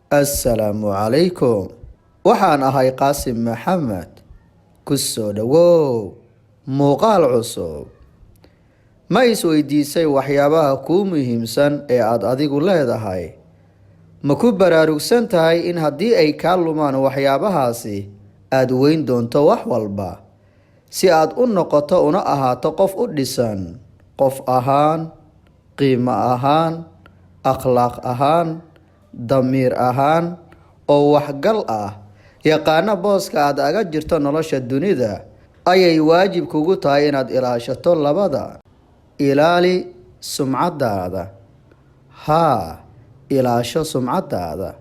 Assalaamu calaykum. Waxaan ahay Qaasim Maxamed. Ku soo dhowow muuqaal cusub. Ma isweydiisay waxyaabaha kuu muhiimsan ee aad adigu leedahay? Ma ku baraarugsan tahay in haddii ay kaa lumaan waxyaabahaasi aad weyn doonto wax walba? Si aad u noqoto una ahaato qof u dhisan, qof ahaan, qiimo ahaan, akhlaaq ahaan, damiir ahaan oo waxgal ah, yaqaana booska aad aga jirto nolosha dunida, ayay waajib kugu tahay inaad ilaashato labada. Ilaali sumcaddaada. Haa, ilaasho sumcaddaada.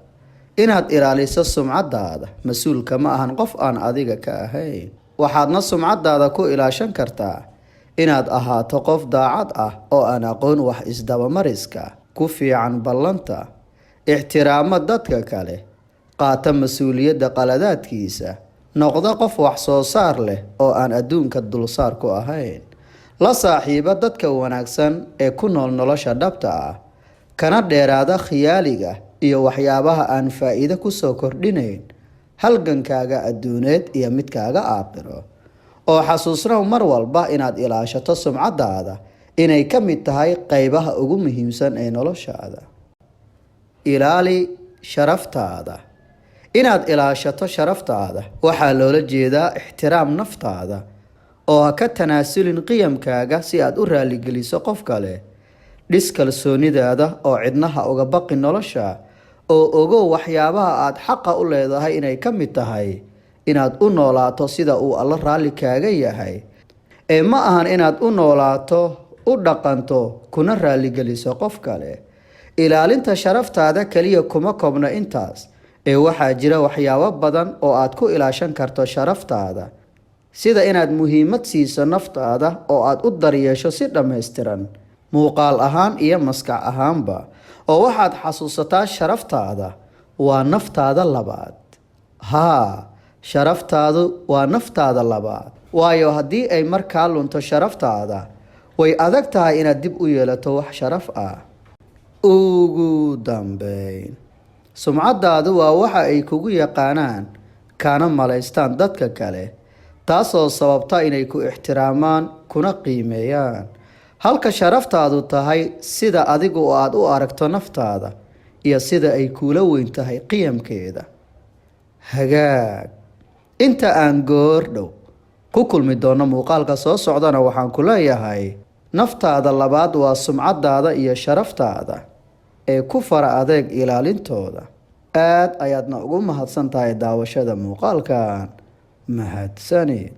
Inaad ilaaliso sumcaddaada mas-uulka ma ahan qof aan adiga ka ahayn. Waxaadna sumcaddaada ku ilaashan kartaa inaad ahaato qof daacad ah oo aan aqoon wax isdabamariska, ku fiican ballanta, ixtiraamo dadka kale, qaata mas-uuliyadda qaladaadkiisa, noqda qof wax soo saar leh oo aan adduunka dulsaar ku ahayn, la saaxiiba dadka wanaagsan ee ku nool nolosha dhabta ah, kana dheeraada khiyaaliga iyo waxyaabaha aan faa'iido kusoo kordhinayn halgankaaga adduuneed iyo midkaaga aakhiro. Oo xasuusnow mar walba inaad ilaashato sumcaddaada inay ka mid tahay qaybaha ugu muhiimsan ee noloshaada. Ilaali sharaftaada. Inaad ilaashato sharaftaada waxaa loola jeedaa ixtiraam naftaada, oo ha ka tanaasulin qiyamkaaga si aad u raaligeliso qof kale. Dhis kalsoonidaada oo cidna ha uga baqi nolosha, oo ogow waxyaabaha aad xaqa u leedahay inay ka mid tahay inaad u noolaato sida uu Alla raalli kaaga yahay, ee ma ahan inaad u noolaato, u dhaqanto, kuna raaligeliso qof kale. Ilaalinta sharaftaada kaliya kuma koobna intaas, ee waxaa jira waxyaabo badan oo aad ku ilaashan karto sharaftaada, sida inaad muhiimad siiso naftaada oo aad u daryeesho si dhammaystiran, muuqaal ahaan iyo maskax ahaanba. Oo waxaad xasuusataa sharaftaada waa naftaada labaad. Haa, sharaftaadu waa naftaada labaad, waayo haddii ay markaa lunto sharaftaada, way adag tahay inaad dib u yeelato wax sharaf ah. Ugu dambeyn, sumcaddaadu waa waxa ay kugu yaqaanaan kaana malaystaan dadka kale, taasoo sababta inay ku ixtiraamaan kuna qiimeeyaan, halka sharaftaadu tahay sida adigu aad u aragto naftaada iyo sida ay kuula weyn tahay qiyamkeeda. Hagaag, inta aan goor dhow ku kulmi doono muuqaalka soo socdana, waxaan ku leeyahay naftaada labaad waa sumcaddaada iyo sharaftaada, ee ku fara adeeg ilaalintooda. Aad ayaadna ugu mahadsan tahay daawashada muuqaalkan. Mahadsanid.